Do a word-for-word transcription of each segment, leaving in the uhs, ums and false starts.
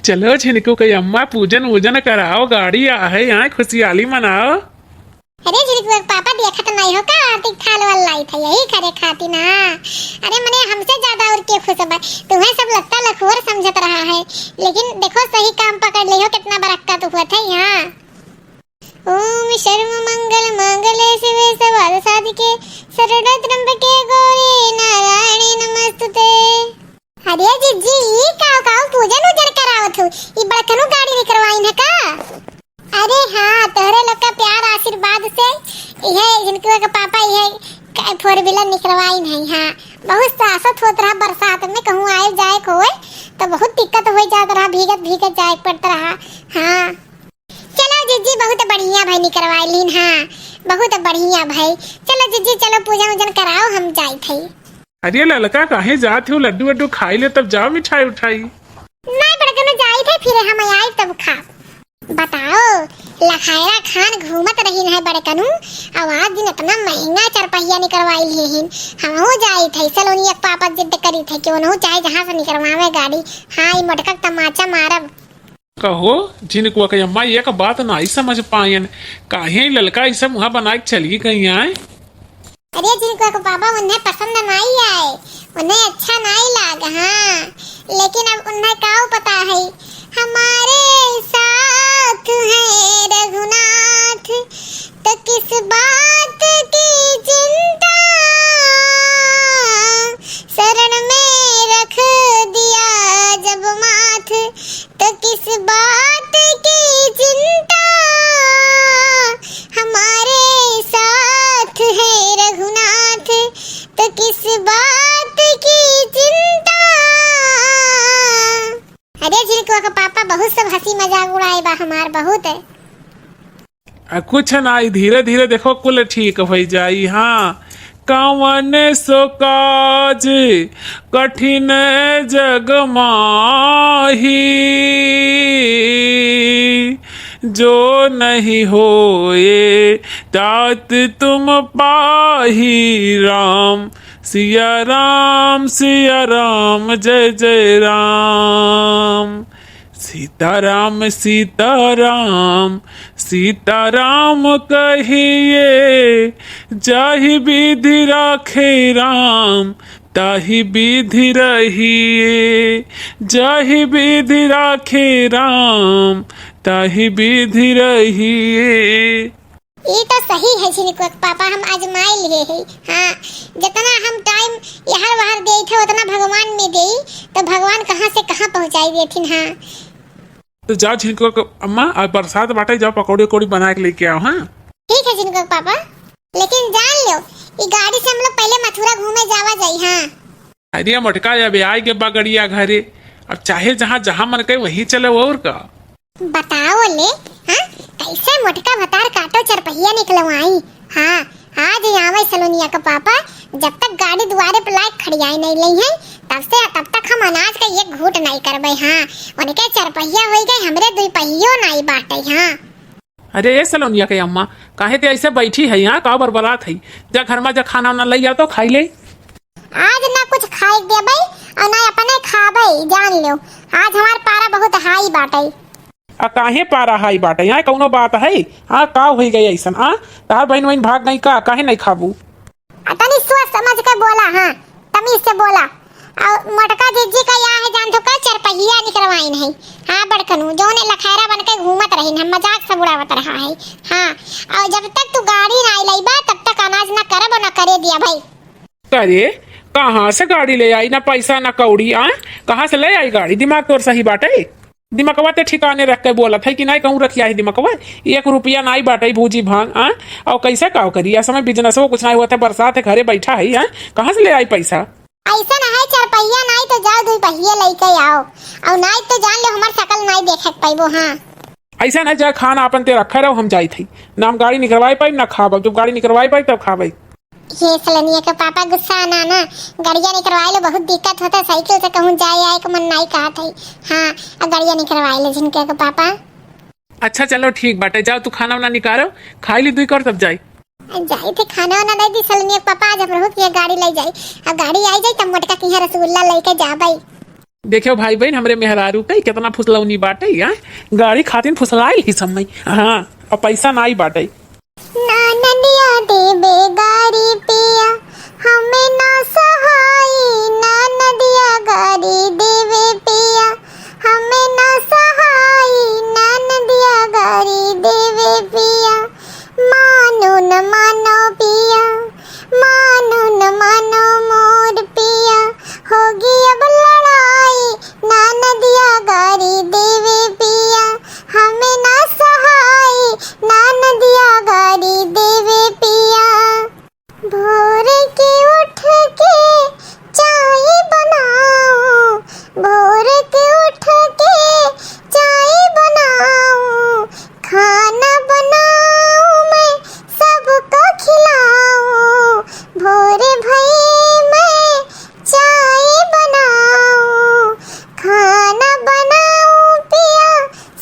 चलो झिनकू के अम्मा, पूजन वूजन कराओ, गाड़ी आ है, यहाँ खुशियाली मनाओ। अरे झिनकू के पापा, देखत नहीं हो का, आरती थाल वाल लाई था, यही करे खातिर ना। अरे मने हमसे ज्यादा और के खुश बा, तुम्हें सब लत्ता लखोर समझत रहा है, लेकिन देखो सही काम पकड़ ली हो, कितना बरक्कत हुआ था यहाँ। ओम सर्व मंगल मांगल्ये शिवे सर्वार्थ साधिके शरणे त्र्यंबके गौरी नारायणी नमस्तुते। अरे जिज्जी, ई काव काव पूजन उजन करावत हो? ई बड़कनू गाड़ी निकरवाइन है का? अरे हाँ, तोहरे लोग का प्यार आशीर्वाद से इहे जिनके के पापा इहे क-, four wheeler निकरवाइन है। हाँ, बहुत सासत होत रहा बरसात में, कहूँ आए जाए के होए तो बहुत दिक्कत हो जात रहा, भीगत भीगत जाए के पड़त रहा। हाँ, चलो जिज्जी, बहुत बढ़िया भाई निकरवाई लीन। हाँ, बहुत बढ़िया भाई। चलो जिज्जी, चलो पूजन उजन कराओ, हम जाइत हई। अरे ललका, काहे जात हो? लड्डू वड्डू खाई ले, तब जाओ मिठाई उठाई। नहीं बड़कनू, जाइत है, फिर हम आई तब खा। बताओ, लखायरा खान घूमत रहीन है बड़कनू, और आज दिन इतना महंगा चरपहिया निकरवाई लिए हिन। हमहू जाइत है, सलोनिया के पापा जिद करी थे कि उनहू चाहे जहाँ से निकरवावे गाड़ी। हाँ, ई मोटका के तमाचा मारब। कहो, झिनकुआ के अम्मा एक बात नाई समझ पायन, काहे ललका ऐसा मुँह बनाए के चली गई आए? अरे झिनकुआ के पापा उन्हें पसंद नाई आए, उन्हें अच्छा नाई लाग, हाँ, लेकिन अब उन्हें का पता है, हमारे साथ है रघुनाथ, तो किस बात की चिंता, शरण में रख दिया जब माथ, तो किस बात की चिंता, हमारे साथ है रघुनाथ, तो किस बात की चिंता। अरे झिनकुआ के पापा बहुत सब हंसी मजाक उड़ाए बा हमार, बहुत। आ, कुछ नाई, धीरे धीरे देखो, कुल ठीक होइ जाई। हाँ, कवन सो काज कठिन जग माही, जो नहीं होए तात तुम पाही। राम सिया राम, सिया राम, जय जय राम। सीताराम, सीताराम, सीताराम कहिए, जाहि विधि राखे राम, ताहि विधि रहिए, जाहि विधि राखे राम, ताहि विधि रहिए। ई तो सही है झिनकुआ के पापा, हम आजमाए लिए है। हाँ, जितना हम time यहर वहर देई थे, उतना भगवान में देई, तो भगवान कहाँ से कहाँ पहुँचाई देथिन। हाँ, तो जाओ झिनकुआ के अम्मा, आज बरसात बाटे, जाओ पकौड़ी उकौड़ी बना के लेके आओ। हाँ, ठीक है झिनकुआ के पापा, लेकिन जान लो, ई गाड़ी से हम लोग पहले मथुरा घूमे जावा जाई। हाँ, अरे मोटका, अब आए के बा गड़िया घरे, अब चाहे जहाँ, जहाँ मन करे वहीं चले, और का। बताओ ले, हाँ, कैसे मोटका भतार काटो चरपहिया निकलवाई। हाँ, आज ही आवे सलोनिया का पापा, जब तक गाड़ी दुआरे पे लायक खड़ियाई नहीं लई है, तब से, तब तक हम अनाज का एक घूट नहीं करबे। हाँ, उनके चरपहिया होई गए, हमरे दुई पहियो नहीं बाटे। हाँ, अरे ए सलोनिया के अम्मा, काहे ते ऐसे बैठी है यहाँ, का बरबरात है? जा घर में जा, खाना वाना लई आओ तो खाई ले। आज ना कुछ खाए देबे और ना अपने खाबे, जान लो, आज हमार पारा बहुत high बाटे। आ काहे पारा high बाटे? यहाँ कौनो बात है? हाँ, का होई गई ऐसन? हाँ, तहार बहन वहन भाग गई का? काहे नहीं खाबू? आ, तनी सोच समझ के बोला, हाँ, तमीज से बोला। और मोटका जिज्जी का या है जान तो का चरपहिया निकरवाइन है। हाँ बड़कनू, जौने लखैरा बन के घूमत रहीन, हम मजाक सब उड़ावत रहा है। हाँ, और जब तक तू गाड़ी ना लइबा, तब तक अनाज ना करब और ना करे दिया भाई। अरे, कहाँ से गाड़ी ले आई? ना पैसा ना कौड़ी, आ? कहाँ से ले आई गाड़ी? दिमाग तोर सही बाटे? दिमकवा ते ठिकाने रख के बोलत है कि नाई कहूँ रखिया है दिमकवा। एक रुपया नाई बाटे भूजी भांग, आ? और कैसे काव करी? अस समय business हो कुछ नाई होत है, बरसात है, घरे बैठा है, आ? कहाँ से ले आई पैसा? ऐसा ना है, चार पहिया नाई तो जाओ, दुई पहिया लेके आओ, और नाई तो जान लो हमार शकल नाई देखे के पाइबो। हाँ, ऐसा ना जा, खाना अपन ते रखे रहो, हम जाई थी ना, हम गाड़ी निकलवाए पाई ना खाब, जब गाड़ी निकलवाए पाई तब खाबे। ये सलोनिया के पापा गुस्सा ना ना, गड़िया निकलवाए लो, बहुत दिक्कत होता, साइकिल से कहूँ जाए आए के मन नाई कहत है। हाँ, अब गड़िया निकलवाए लो झिनकुआ के पापा। अच्छा चलो ठीक बाटे, जाओ तू खाना वाना निकालो, खाई ली दुई कर तब जाई। जाई थे खाना वाना दे दी सलोनिया के पापा, आज हम रहू की गाड़ी ले जाई, अब गाड़ी आई जाई तब मोटका की यहाँ रसगुल्ला लेके जाबई। देखियो भाई बहिन, हमरे मेहरारू के केतना फुसलौनी बाटे, आय? गाड़ी खातिन फुसलाइल ही समय, हाँ, अउर पैसा नाई बाटे। ना नदिया देबे गारी पिया, हमें ना सहाई, ना नदिया गारी देबे पिया, हमें ना सहाई, ना नदिया गारी देबे पिया। मानो न मानो पिया, मानो न मानो मोर पिया, होगी अब लड़ाई, ना नदिया गारी देबे पिया, हमें ना सहाई, ना नदिया गारी देबे पिया। भोर के उठ के चाय बनाओ, भोर के उठ के चाय बनाओ, खाना बनाओ मैं सबको खिलाओ, भोर भई मैं चाय बनाओ, खाना बनाओ पिया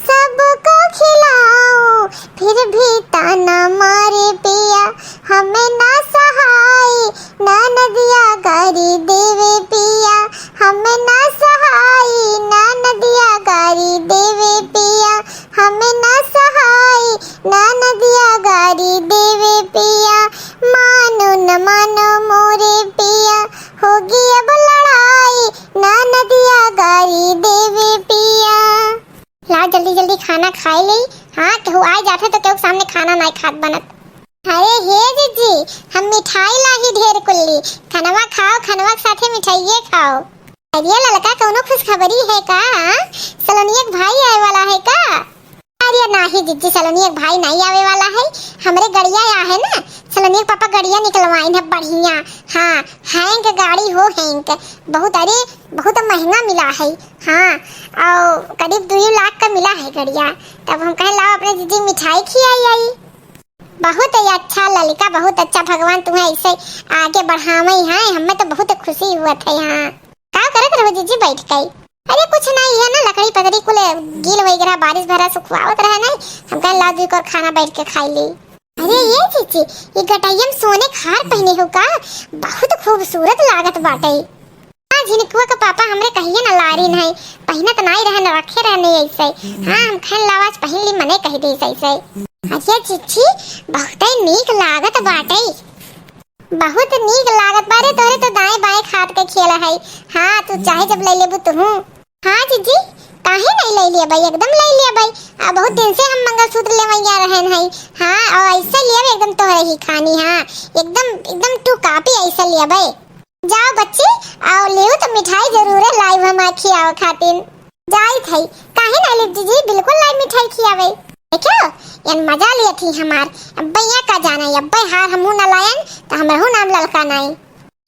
सबको खिलाओ, फिर भी ताना मारे पिया, हमें ना सहाई, ना नदिया गारी देवे पिया, हमें ना सहाई, ना नदिया गारी देवे पिया, हमें ना सहाई, ना नदिया गारी देवे पिया। मानो न मानो मोरे पिया, होगी अब लड़ाई, ना नदिया गारी देवे पिया। लाओ जल्दी जल्दी खाना खाई ली। हाँ, केहू आइ जात है तो केहू के सामने खाना नाई खात बनत। अरे हे जिज्जी, हम मिठाई लाही ढेर कुल्ली, खनवा खाओ, खनवा के साथे मिठाइये खाओ। अरे ललका, कउनो खुशखबरी है का? हाँ? सलोनिया के भाई आए वाला है का? अरे नाही जिज्जी, सलोनिया के भाई नाई आवे वाला है, हमरे गड़िया या है ना, सलोनिया के पापा गड़िया निकलवाइन है बढ़िया। हाँ, हैंक गाड़ी हो, हैंक, बहुत, अरे बहुत महंगा मिला है। हाँ, और करीब दुई लाख का मिला है गड़िया। तब हम कहे लाओ अपने जिज्जी मिठाई खियाई आई। बहुत ही अच्छा ललिका, बहुत अच्छा, भगवान तुम्हें ऐसे आगे बढ़ावे हैं, हमें तो बहुत खुशी हुआ था यहाँ। का करत रहो जिज्जी बैठ के? अरे कुछ नहीं है ना, लकड़ी पकड़ी कुल गील हो गया, बारिश भरा सुखवावत रहे नहीं, हम कहे लाओ दुई कोर खाना बैठ के खाई ली। अरे ये जिज्जी, ये गटैया में सोने के हार पहने हो का? बहुत खूबसूरत लागत बाटे। हाँ, झिनकुआ के पापा हमरे कहिए न लारिन है, पहिनत नाई रहन, रखे रहने ऐसे। हाँ, हम कहेन लावा आज पहिन ली, मने कहि दे ऐसे। अरे जिज्जी, बहुते नीक लागत बाटे। बहुत नीक लागत बाटे, तोरे तो दाएं बाएं खात के खेल है। हाँ, तू चाहे जब ले लेबू तुहू। हाँ जिज्जी, काहे नहीं ले लिया भाई, एकदम ले लिया भाई। आ, बहुत दिन से हम मंगलसूत्र लेवैया रहन है। हाँ, और ऐसे लिया एकदम तोहरे ही खानी। हाँ, एकदम, एकदम टू कॉपी ऐसे लिया भाई। जाओ बच्ची, आओ लेव तो मिठाई जरूर है, लाइव हम आखी आओ खातिन। जाई थई, काहे ना लेव जिज्जी, बिल्कुल लाइव मिठाई खियावे। देखो, यन मजा लिया थी हमार। अब्बे यहाँ का जाना है, अब्बे हार हमहू ना लायन, तो हमरहू नाम ललका नाई।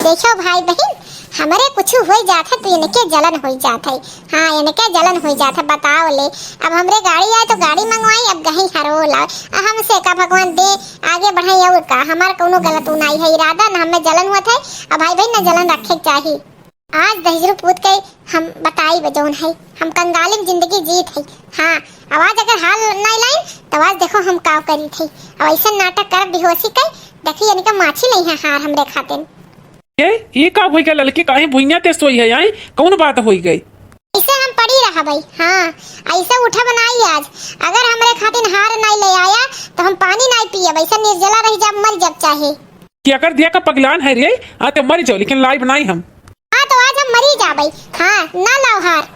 देखो भाई बहिन, हमरे कुछ हो जात है तो इनके जलन हो जात है। हाँ, इनके जलन हो जात है, बताओ ले। अब हमरे गाड़ी आए तो गाड़ी मंगवाई, अब गही हरो लाओ। आ हमसे का भगवान दे, आगे बढ़ाई और का, हमार कौनो गलत उ नाई है इरादा, न हमें जलन हुआ था। अब भाई बहिन न जलन रखे के चाही। आज दहिजरू पूत के हम बताई बजौन है, हम कंगाली में जिंदगी जीत है। हाँ, अब आज अगर हार नाई लाइन, तब आज देखो हम का करी थे। अब ऐसा नाटक कर बेहोशी के, देखी इनका माछी नहीं है हार हमरे खातिन। ए, ई का होई गए ललकी, काहे भुइयां ते सोई है, आई? कौन बात होई गई? ऐसे हम पड़ी रहबै, हाँ, ऐसे उठब नाई आज। अगर हमरे खातिन हार नाई ले आया, तो हम पानी नाई पियब, ऐसे निर्जला रह जाब, मर जाब चाहे। कि अगर दिया का पगलान है रे, हाँ, तो मर जाओ, लेकिन लाइब नाई हम। हाँ, तो आज हम मरी जाबै, हाँ, ना लाओ हार।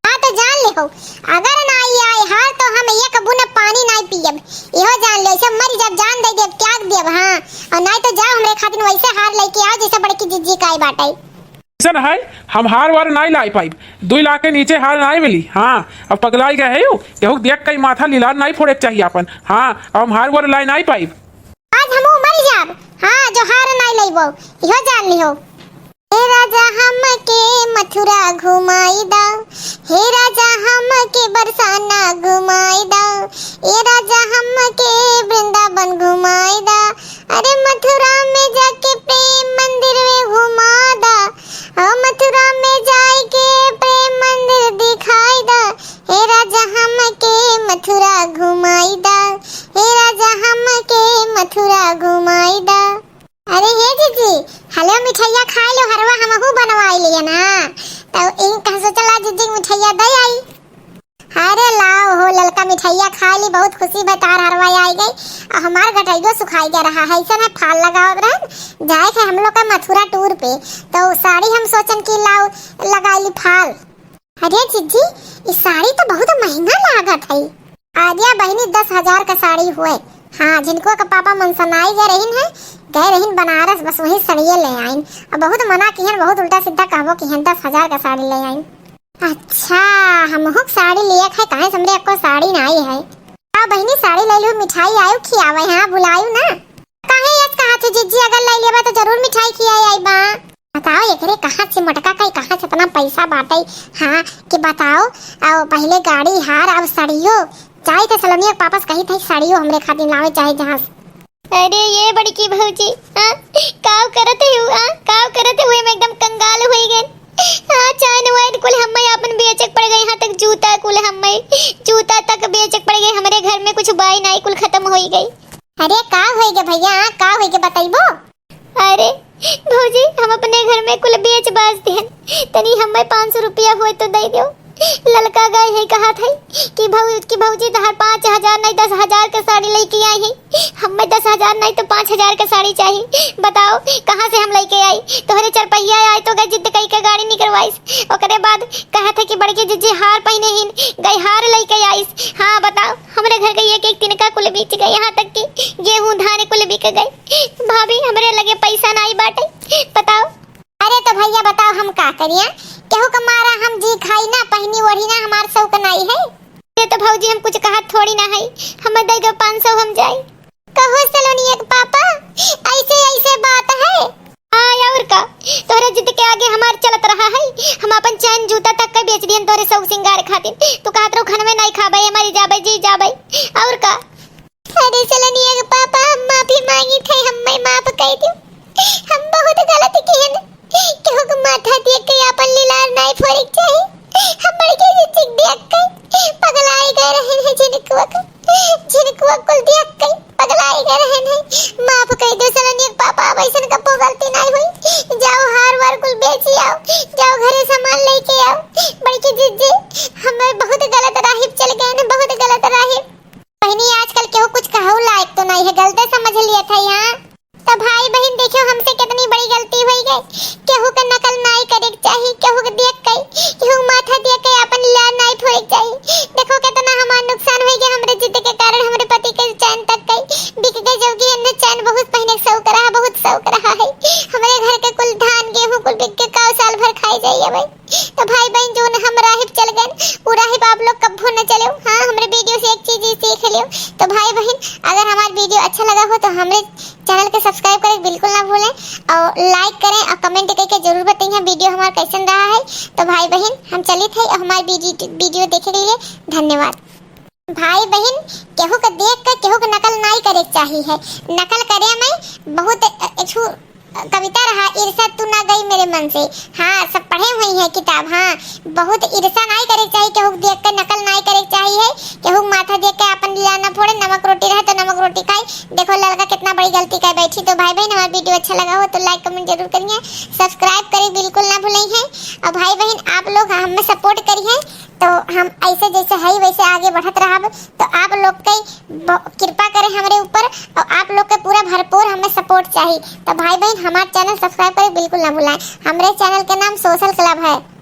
हाँ, तो जान ले हो, अगर नाई आए हार, तो हम एक बूंद पानी नाई पियब, इहो जान ले, ऐसे मर जाब, जान दे देब, त्याग देब, हाँ, और नाई तो जाओ, हमरे खातिन वैसे हार लेके आओ, जैसे बड़की जिज्जी का आई बाटे। ऐसन है, हम हार वार नाई लाई पाइब। दुई लाख के नीचे हार नाई मिली। हाँ, अब पगलाई गए है यू, केहू देख के माथा लिलार नाई फोड़े के चाहिए अपन। हाँ, अब हम हार वार लाई नाई पाइब। आज हमहू मर जाब, हाँ, जो हार नाई लइबो, इहो जान लिहो। ए राजा हमके मथुरा घुमाई दा, हे राजा हमके बरसाना घुमाई दा, ए राजा हमके वृंदावन घुमाई दा, अरे मथुरा में जाके प्रेम मंदिर में घुमा दा, ओ मथुरा में जाके प्रेम मंदिर दिखाई दा, हे राजा हमके मथुरा घुमाई दा, हे राजा हमके मथुरा घुमाई दा। अरे हे जिज्जी, हलो मिठाइया खाई लो, हरवा हमहू बनवाई लिए ना। तो इनका सोचला मिठाइया खाइ ली, बहुत खुसी भए, तार हरवा आइ गइ। अउ हमार गटइयो सुखाइ गए रहा है, अइसन है फाल लगावत रहन, जाए क है हम लोग का मथुरा tour पे, तउ साड़ी हम सोचन कि लाओ लगाइ ली फाल। अरे जिज्जी, ई साड़ी तउ बहुत महिंगा लागत है। अरे बहिनी, दस हजार क साड़ी होए। हाँ, झिनकुआ क पापा मनसनाइ गए रहिन है, गए रहिन बनारस, बस वही सड़िए ले आइन। अउ बहुत मना किहन, बहुत उल्टा सीधा कहबो किहन, दस हजार क साड़ी ले आइन। अच्छा, हमहू क साड़ी लिया खाए, काहे से हमरे एको साड़ी नाई है। का बहिनी, साड़ी ले लू, मिठाई आयु खियावे, हाँ, बुलायु ना। काहे यस कहा थे जिज्जी, अगर ले लेबा तो जरूर मिठाई खियाए आइबा। बताओ, एकरे कहाँ से मोटका कई, कहाँ से इतना पैसा बाटे, हाँ, कि बताओ, अउ पहिले गाड़ी हार, अब साड़ियो, जाए थे सलोनिया के पापा से कही थे साड़ियो हमरे खातिर लावे चाहे जहाँ से। अरे ये बड़की भौजी, हाँ, काव करत हऊ, हाँ, काव करत हऊ, हम एकदम कंगाल होइ गए। हाँ, चैन वैन कुल हम्मे आपन बेचे के पड़ गए, यहाँ तक जूता कुल हम्मे, जूता तक बेचे के पड़ गए, हमरे घर में कुछ बाई नाई, कुल खतम होइ गए। अरे का होइ गए भैया, हाँ, का होइ गए बतइबो? अरे भौजी, हम अपने घर में कुल बेच बाच देहन, तनी हम्मे पाँच सौ रुपया होए तो दइ देउ। ललका गए है, कहत है कि भौ-, कि भौजी तहार पाँच हजार नहीं दस हजार क साड़ी लइके आई है, हम्मे दस हजार नहीं तो पाँच हजार क साड़ी चाही। बताओ कहाँ से हम लइके आई? तोहरे चरपहिया आए तो गए जिद कई के गाड़ी निकरवाइस, ओकरे बाद कहत है कि बड़की जिज्जी हार पहिने हिन, गए हार लइके आइस। हाँ बताओ, हमरे घर के एक एक तिनका कुल बिक गए, यहाँ तक कि गेहूँ धान कुल बिक गए। भाभी, हमरे लगे पैसा नाई बाटे, बताओ। अरे तो भैया बताओ, हम का करिया? केहू के मारा हम जी खाई ना, पहिनी ओढ़ी ना, हमार शौक नाई है। अरे तो भौजी, हम कुछ कहत थोड़ी ना है, हमें दे दो पाँच सौ, हम जाई। कहो सलोनिया के पापा, ऐसे ऐसे बात है। हाँ, और का, तोहरे जिद के आगे हमार चलत रहा है। हम अपन चैन जूता तक के बेच दियन तोहरे शौक सिंगार खातिर। तू कहत रहो, "खनवे नाई खाबे, मरी जाबे, जी जाबे।" और का। अरे सलोनिया के पापा, हम माफी मांगी थे, हम्मे माफ कर दो। हम बहुत गलत किहन। केहू के माथा देख के अपन लीलार नाई फोरे के चाही। हम बड़की जिज्जी के देख के पगलाई गए रहन है झिनकुआ के। झिनकुआ कुल देख के पगलाई गए रहन है। माफ कर दो सलोनिया के पापा, अब ऐसन कबो गलती नाई होई। जाओ हार वार कुल बेची आओ, जाओ घरे सामान लेके आओ। बड़की जिज्जी, हमें बहुत गलत राही पे चल गए हैं, बहुत गलत राही। बहिनी, आजकल केहू कुछ कहू लायक तो नाई है, गलते समझ लिया था यहाँ। तो भाई बहिन देखियो, हमसे कितनी बड़ी गलती होई गई। केहू के नकल नाई करे के चाही, केहू के देख के, केहू के माथा देख के अपन लीलार नाई फोरे के चाही। देखो कितना हमार नुकसान होई गया, हमरे जिद के कारण हमरे पति के चैन तक गई, बिक गई, जबकि इन्हें चैन बहुत पहिने के शौक रहा, बहुत शौक रहा है। हमरे घर के कुल धान गेहूँ कुल बिक के काव साल भर खाई जाई अब। तो भाई बहिन, जोन हम राहिब चल गए, उ राहिब आप लोग कब्बो न चले। हाँ, हमरे video से एक चीज ही सीख लियो। तो भाई बहिन, अगर हमार video अच्छा लगा हो तो हमरे channel के subscribe करे बिल्कुल ना भूलें और like करें और comment करके जरूर बताइए video हमार कैसन रहा है। तो भाई बहिन, हम चलित है और हमार video, video देखे के लिए धन्यवाद। भाई बहिन, केहू के देख के केहू के नकल नाई करे के चाही है। नकल करे में बहुत, अ, एक ठो कविता रहा, "ईर्ष्या तू ना गई मेरे मन से।" हाँ, सब पढ़े हुए हैं किताब। हाँ, बहुत ईर्ष्या नाई करे के चाही, केहू के देख के नकल नाई करे के चाही है, केहू के माथा देख के अपन लीलार ना फोड़े, नमक रोटी रहे तो नमक रोटी खाई। देखो ललका कितना बड़ी गलती कर बैठी। तो भाई बहिन, हमारा video अच्छा लगा हो तो like comment जरूर करिए, subscribe करे बिल्कुल ना भूलें हैं। और भाई बहिन, आप लोग हमें support करिए, तो हम ऐसे जैसे है वैसे आगे बढ़त रहब। तो आप लोग के ब-, कृपा करें हमरे ऊपर और आप लोग के पूरा भरपूर हमें support चाहिए। तो भाई बहिन, हमार channel subscribe करे बिल्कुल ना भुलाएं। हमरे channel के नाम Social Club है।